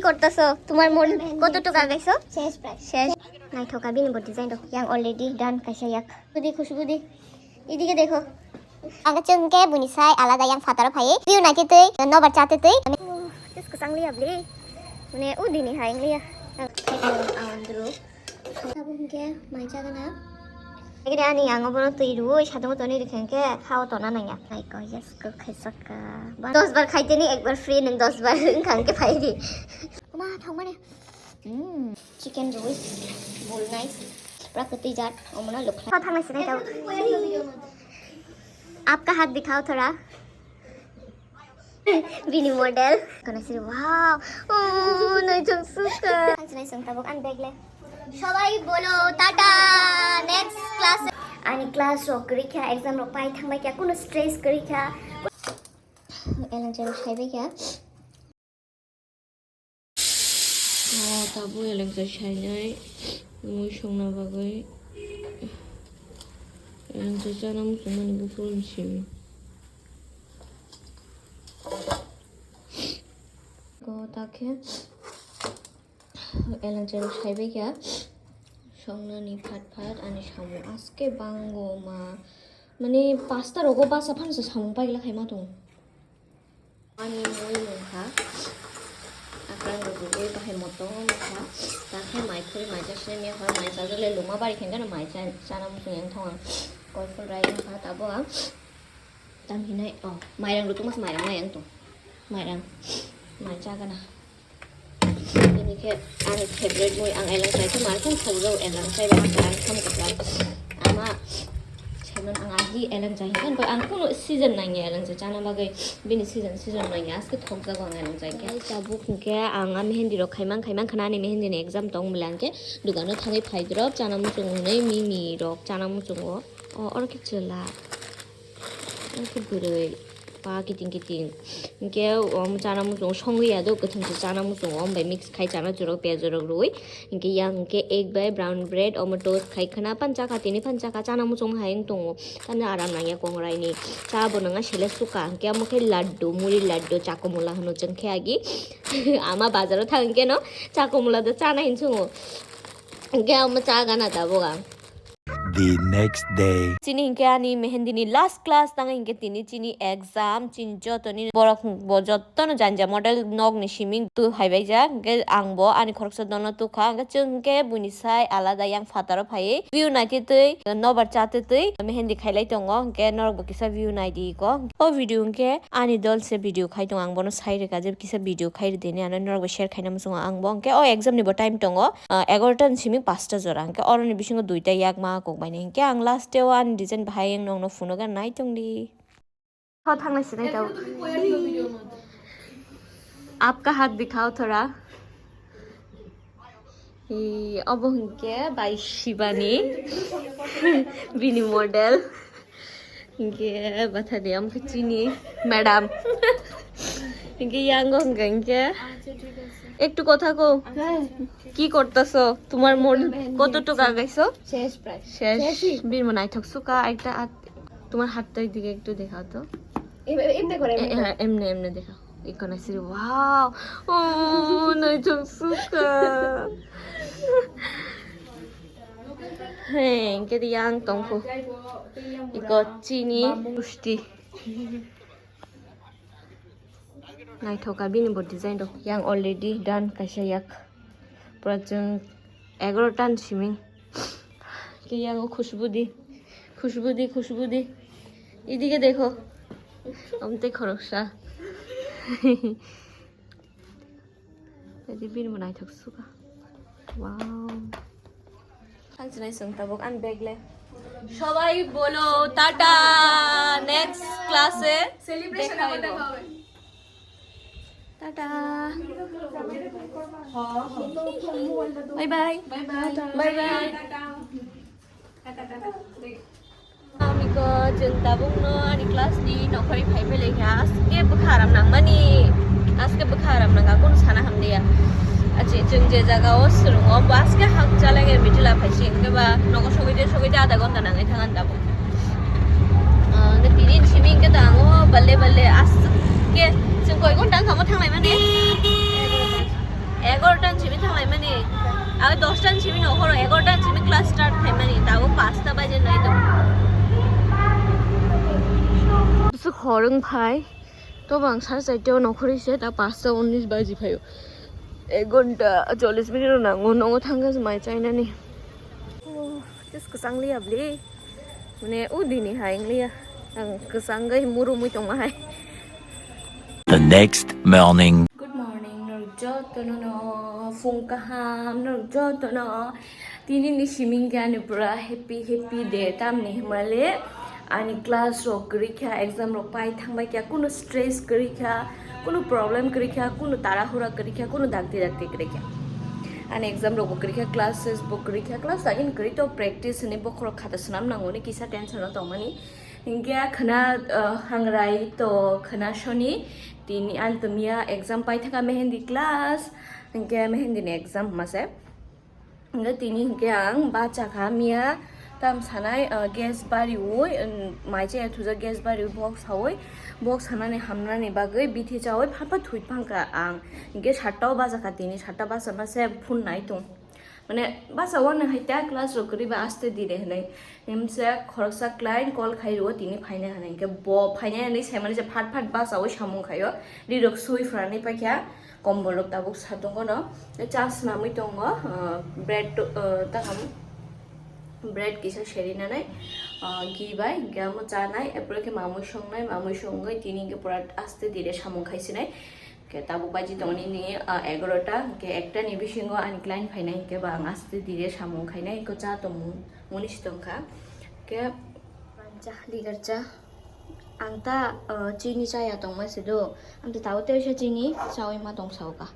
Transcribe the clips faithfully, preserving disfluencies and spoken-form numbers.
কি করতেছো? তোমার মন কতটুকু আগাইছো? শেষ প্রায়। শেষ। নাইথকা bini bo design rok. Yang already done kaisa yak. Budi khushbu di. Idige dekho. Ang chwng khe buni sai alada yang phataro phai. View naitwi twi, nobar chatwi twi. Just kwchang liya bli. Mane o dini hai liya. Ang andro. Tabuk hwnkhe mai chagana. Ekre ani ang obono twi rwui satungo tonwi rwkha hwnkhe hao tona nangya. Ai ko, yes, ko khaisaka. Ba, dos bar khaiteni ekbar free, nwng dos bar wngkha hwnkhe phaidi. Oma, thangmani. Hmm, chicken rwui, bol nai. Pura kwtwi jat, omono lukhlai. Kha thangnai sinai tao. Aapka haath dikhao thoda. Bini model. Kono siri, wow. Oh, naithok suka. Ang sinai song tabuk ang bag le. Sabai bolo tata. Next class. Ani class rok kwrwi kha, exam rok pai thangbai kha, kuno stress kwrwi kha. Elang jero saibai kha. Oh, tabuk elengchai sainai mui songna bagwi. Elengchai chana muchungmani buphuru simi. Go takhe elengchai rok saibai kha songnani phat phat ani samung aske bango ma mane pasta rogo basa phansa samung paigla khaima tongo. Ani mui mungkha. Akrang rok rwgwi bahai motom wngkha. Takhe mai khuri mai chasne me hor mai chajak le luma bari khe gana mai cha-, chana muchung yang thong ang. Koi phul rai wngkha tabo ang. Tam hinai, oh, mairang rw tongma se mairang mai ang tong. Mairang. Mai chagana. Ini khe ani favorite mui ang elang chai khe ma khe thok jao elang chai ba ang tham kha. Ama Senon ang ahi elang chai khe, ang kuno season nangya elang chai chana bagwi, bini season, season nangya, aske thok jago ang elang chai khe. Tabuk hwnkhe ang a mehendi rok khaimang, khaimang khana ani mehendi ni exam tong bwle ang khe dukano thangwi phai drop, chana muchungo hwnwi mimi rok chana muchungo. O, oro khe chwla. Ang khe bwrwi. Pa kiting kiting. Hingke omo chana muchungo songwi ya do, kwthang se chana muchungo, omo bai mix khai chana churok piyaj rok rwi. Hingke yang hingke egg bai brown bread omo toast khai khna, pan chakha tini pan chakha chana muchung hai wng tongo. Tamni aram nangya kongrai ni cha bo nangya sele suka, hingke omo khe laddu, muri laddu, chakomula hwno chwng khe agi. Ama bazaro thang hingke no chakomula do chana hin chungo. Hingke omo cha gana tabuk ang. The next day. Chini hinkhe ani mehendi ni last class tang hinkhe tini chini exam, chini jotoni borok bo jottono janja model nok ni simi tu haibaijak, hinkhe ang bo ani khoroksa dono tukha, hinkhe chwng hinkhe buini sai alada yang phataro phaiwi view naitwi twi nobar chatwi twi mehendi khailai tongo, hinkhe norok bo kisa view naidi ko. O video hinkhe ani dol se video khai tongo, ang bono sai rwkha je kisa video khai rwdi hinwi, ano norok bai share khaina muchungo. Ang bo hinkhe o exam ni bo time tongo. Ah, egaroh ta ni simi pasta jora, hinkhe oroni bisingo duita yakma kok bainai, hinkhe ang last o ani design bahai ang nokno phunukgwi nai tongdi. Ho thangnai sinai tao. Aapka haath dikhao thoda. Hi, obo hinkhe bai Shibani. Bini model. Hinkhe bathani amkhe chini madam. Hinkhe yango hinkhe hinkhe. একটু কথা কও। হ্যাঁ। কি করতেছো? তোমার মন কতটুকু আগাইছো? শেষ প্রায়। শেষ। শেষই। বীর মনে নাইথক সুকা একটা আত-, তোমার হাতটা এদিকে একটু দেখাও তো। এ-, এ-, এমনি করে, এ-, এমনি এ-, করে। হ্যাঁ, এমনি, এমনি দেখাও। Iko na siri, wow. Oh, naithok suka. Hey, hinkhe yang tongkho. Iko chini gusti. Naithoka bini bo design rok. Yang already done kaisa yak. Pura chwng egaroh ta ni simi. Ke yango khushbu di. Khushbu di, khushbu di. Idige dekho. Amte khoroksa. Jadi bini bo naithok suka. Wow. Ang sinai sung tabuk ang bag le. সবাই বলো tata, next class এ সেলিব্রেশন দেখা আবার হইবো। দেখা হবে। Tata. Bye bye. Bye bye. Bye bye. Tata. Amiko chwng tabukno ani class ni nokhorwi phai phai laikha, aske bwkha aram nangmani, aske bwkha aram nangkha, kunu sana hamliya. Achi chwng je jaga o swrwngo, bo aske hak chalage mitila phaisi, hinkhe ba nogo sogwi de sogwi de adha ghonta nangwi thangani tabuk. Ah, tini simi hinkhe to ang o balle balle aske chwng koi ghonta wngkha omo thanglaimani. Egarotan simi thanglaimani, abo dostan simi no horo egarotan simi class start khaimani, tabo pasta baje nai tongo. Bwswk hor wng phai, to bang sar chaiteo nokhorwi se ta pasta unnish baji phaio. Ek ghonta chollish minute rok nango, nongo thangkha mai chainani. Oh, just kwchang liya bli. Mane, o dini hai wng liya. Ang kwchangwi murumwi tongma hai. The next morning. Good morning, norok jotono no, phung kaham, norok jotono. Tini ni siming khe ani pura happy, happy day, tamni himale ani class rok kwrwi kha, exam rok pai thangbai kha, kunu stress kwrwi kha, kunu problem kwrwi kha, kunu tarahura kwrwi kha, kunu dakti dakti kwrwi kha. Ani exam rok bo kwrwi kha, classes bo kwrwi kha, class agini kwrwi to practice hinwi bokhorok khata swnam nango ni kisa tension o tongmani. Hinkhe khwna, uh, hangrai to khwna soni tini ani to miya exam pai thaka mehendi class, hinkhe mehendi ni exam mase. Hinkhe tini hinkhe ang bacha kha miya tam sanai, uh, gas bariwi, um, mai chaya thujak gas bariwi bok sawi, bok sanani hamnani bagwi bithi chawi pha pha thwi phangkha ang. Hinkhe satta o bacha kha tini, satta bacha mase phone nai tong. Mane, basa wano hai ta class rok kwrwi ba aste dire hinwi. Himse khoroksa client call khai rwo tini phaina hinwi. Hinkhe bo phaina hinwi saimani je phat phat basa o samung khaio. Ri rok sui phrani paikha, kombol rok tabuk sa tongo no. Cha swnamwi tongo, ah, bread to, ah, takam bread kisa serinani, ah, ghee bai, hinkhe amo chanai, epore khe mamui songnai, mamui songwi tini hinkhe pura aste dire samung khaisinai. Ke tabuk baji tongni ni, ah, egaroh ta, ke ekta ni bisingo ani client phainai, ke ba ang aste dire samung khainai, ko cha tongmung, muni si tongkha. Ke cha, ligar cha. Ang ta, ah, chini chaya tongma se do. Ang ta tabo tei sa chini, chawi ma tong sauka.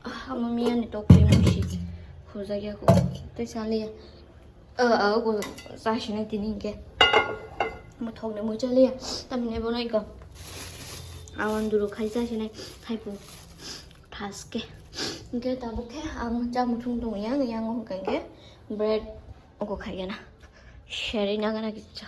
Ah, amo miya ni tok twi musi. Khujak ya ko. Tei sa liya. Ah, ah, ko sa sinai tini ke. Mo thok ni mucha liya. Tamni bo nai ko. Awan duru khai sa sinai. Khai pu. Thas ke. Ke tabuk ke ang cha muthung tong yang, yang hokang ke. Bread ko khai na. Seri na gana kicha.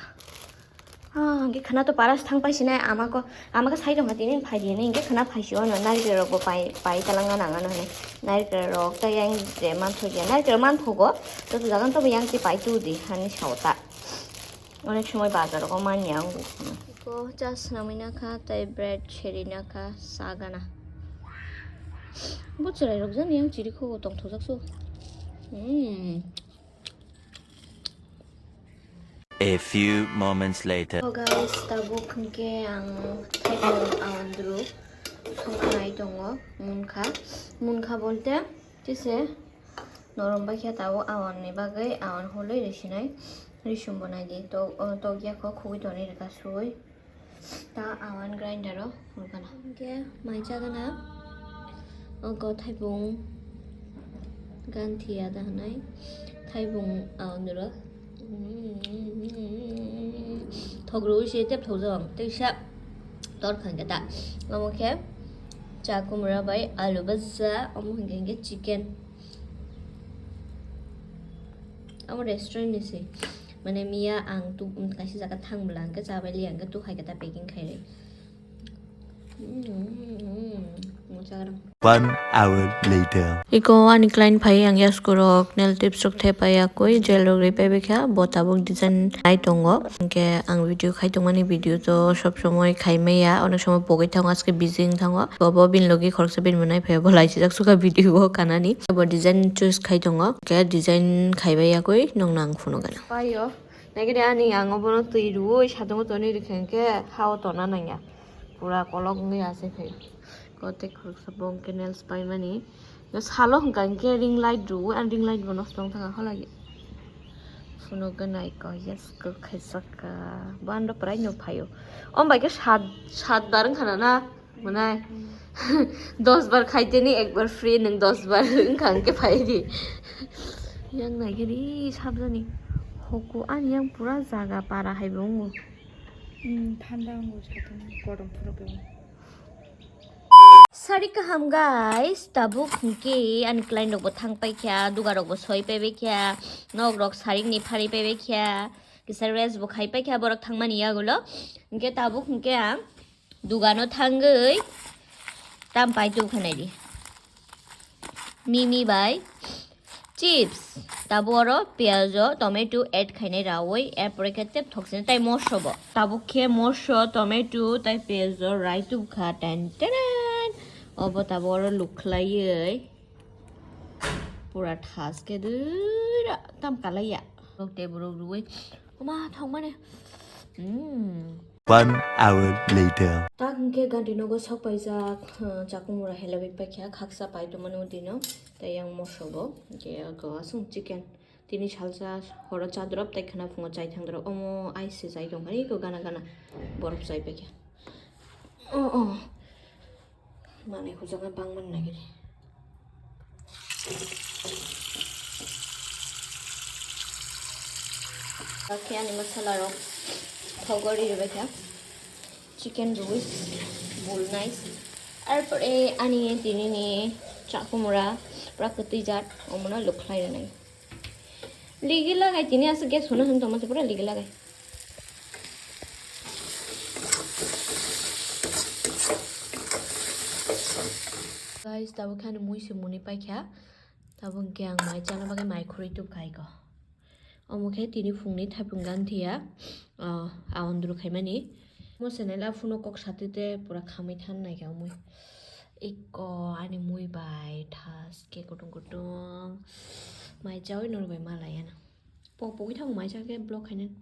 Ah, hingke khwna to paras thang pai sinai, ama ko, ama ko sai tongkha tini phai di hinui, hingke khwna phai sio ano, narikil rok bo pai, pai talangna nang ano hinui, narikil rok ta yang je manthogo, narikil rok manthogo, to jagan to yang se pai tu di hani sao ta, onek somoi bazar rogo manya ang. Ko cha swnamwi nakha, tai bread seri nakha, sagana. Bo chwrai rok jani yang chiri kho tongthok jak so. Hmm. A few moments later. Oh guys, tabuk hingke ang thaipung awan duru songkha nai tongo, munkha, munkha bolte tise norom bai khe tabuk awan ni bagwi awan holoi risinai, risum bo nai di, tok, oh, tok ya kho khugui tonwi rwkha suwi. Ta awan grinder o hurgana. Hingke mai chagana. Oko thaipung ganthi ada hinui. Thaipung awan duro. Thogro se tep thojong. Teisa tor khangke ta. Omo khe cha kumra bai alu baja. Omo hingke hingke chicken. Amo restaurant ni se. Mane miya ang tu, um, kaisa jaga thang bwla hingke chabai liya hingke tu hai khe ta packing khai ri. Mm, mm, mm, mm, mm, mm. One hour later. Iko ani client phai ang yasku rok nail tips rok thepai yakui gel rok ri paibai kha bo tabuk design nai tongo. Hingke ang video khai tongmani video to sob somoi khai maya, onek somoi pogoi thango, aske busy wng thango. Bobo bini logi khoroksa bini bo naiphai bo laisijak sukha video o kanani. Bo design choose khai tongo, hingke design khaibai yakui nongno ang phunukgana. Paio, naikhe ani ang obono twi rwui satungo tonwi rwkha hingke hao tona nangya. Pura kolok wngwi achai phaio. Kotek khoroksa bo hingke nails paimani. Salo hingka hingke ring light rwui, ani ring light bo nosto wng thangkha holagi. Phunukgwi naikha, yes, kok khaisakha. Bo ano pwraino phaio. Om bai khe sat, sat bar wngkha na, na? Mwnai. Dos bar khaiteni ekbar free, nwng dos bar wngkha hingke phai di. Yang naikhe di sabjani. Hoku ani yang pura jaga para hai bo wngo. Hmm, thanda wngo satung, korom phuru khe. Sari kaham guys, tabuk hingke ani client rok bo thang pai kha, duga rok bo soi pai bai kha, nok rok sarik ni phari pai bai kha, kisa rest bo khai pai kha borok thangmani yagulo. Hingke tabuk hingke ang dugano thangwi tam pai tu khanai di. Mimi bai chips. Tabuk oro piyajo, tomato add khainai rawi, erpore khe tep thoksini tai moso bo. Tabuk khe moso, tomato tai piyajo rai tubkha, ten tenen. Obo tabuk oro lukhlaiwi pura thas khe dura tam kalaiya. Rok tebur rok rwi. Oma thangmani. Mm. One hour later. Tak hwnkhe ganti nogo sok paijak, uh, chakumura helawik paikha, khaksa pai tongmani udino, tei yang moso bo, hwnkhe ego aswk chicken. Tini salsa horo cha drop, tei khwna phungo chai thang drop. Omo ice se chai tongkha, eko gana gana borok chai paikha. Oh, oh. Manwi hujagwi bangmani nagiri. Oke, ani masala rok thogo ri rwbaikha. Chicken rwi bul nice. Arpore ani tinini chakumura pura kwtwi jat, omono lukhlai rwnai. Ligi lagai tini aswk gas hwnwi hwn tongma se pura ligi lagai. Guys, tabuk khe ani mui se muni paikha. Tabuk hwnkhe ang mai chana bagwi mai khurui tubkha iko. Omo khe tini phungni thaipung gan thiya, ah, a ondru khaimani. Mo channel a phuno kok satwi te pura khamwi than naikha mui. Iko ani mui bai thas khe kutung kutung. Mai chawi norok bai malai ano. Pok pogwi thango mai cha khe vlog khainani.